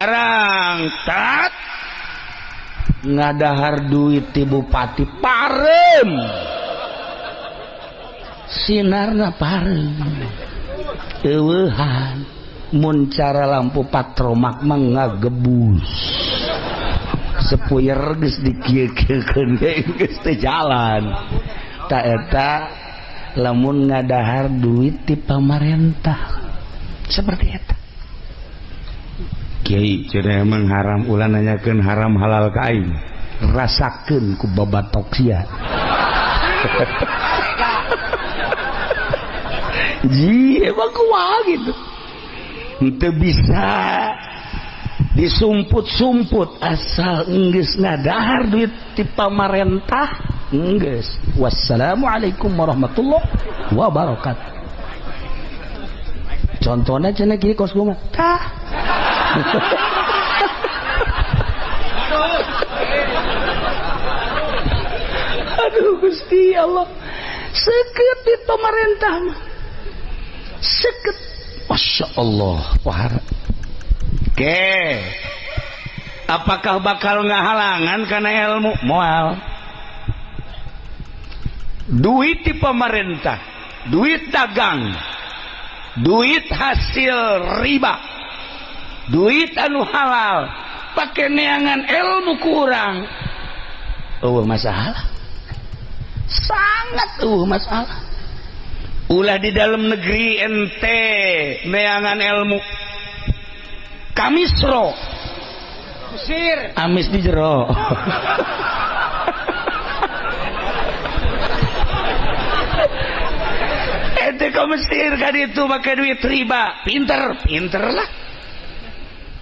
Arangkat ngadahar duit ti bupati parem sinarna parem eueuhan mun cara lampu patromak mah ngagebus sepuyer geus dikieu-kieukeun geus teu jalan ta eta lamun ngadahar duit ti pamarentah seperti eta. Kiai cenah emang haram ulah nanyakeun haram halal ka aing rasakeun ku babatok sia. Ji emang kumaha gitu henteu bisa disumput-sumput asal enggeus ngadahar duit ti pamarentah enggeus. Wassalamualaikum warahmatullahi wabarakatuh. Contohna cenah kieu kos kumaha tah. Aduh Gusti Allah, seket di pemerintah mah seket, Masya Allah. Wah. Oke, apakah bakal ngahalangan karena ilmu? Moal. Duit di pemerintah, duit dagang, duit hasil riba, duit anu halal, pakai neangan ilmu kurang, eueuh masalah, sangat eueuh masalah. Ulah di dalam negeri ente neangan ilmu, kamisro, Mesir, amis di jero. Ente ke Mesir kan itu pakai duit riba, pinter, pinter lah.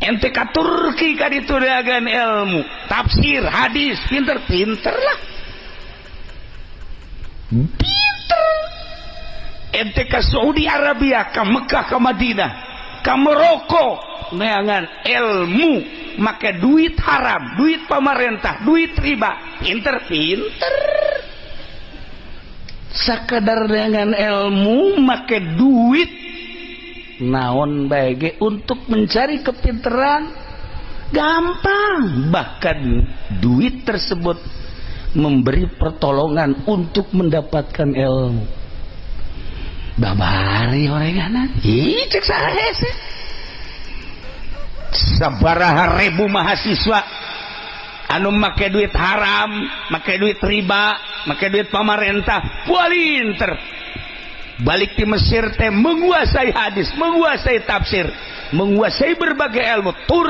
Ente ka Turki kan itu dagan ilmu, tafsir, hadis, pinter, pinter lah. Pinter. Ente ka Saudi Arabia, ka Mekah, ka Madinah, ka Maroko, neangan ilmu, make duit haram, duit pemerintah, duit riba, pinter, pinter. Sakadar dengan ilmu, make duit naon bae untuk mencari kepinteran gampang, bahkan duit tersebut memberi pertolongan untuk mendapatkan ilmu. Babari orenganan ih cek saha sih sabaraha ribu mahasiswa anu make duit haram, make duit riba, make duit pamarentah, pualinter. Balik di Mesir teh menguasai hadis, menguasai tafsir, menguasai berbagai ilmu. Turki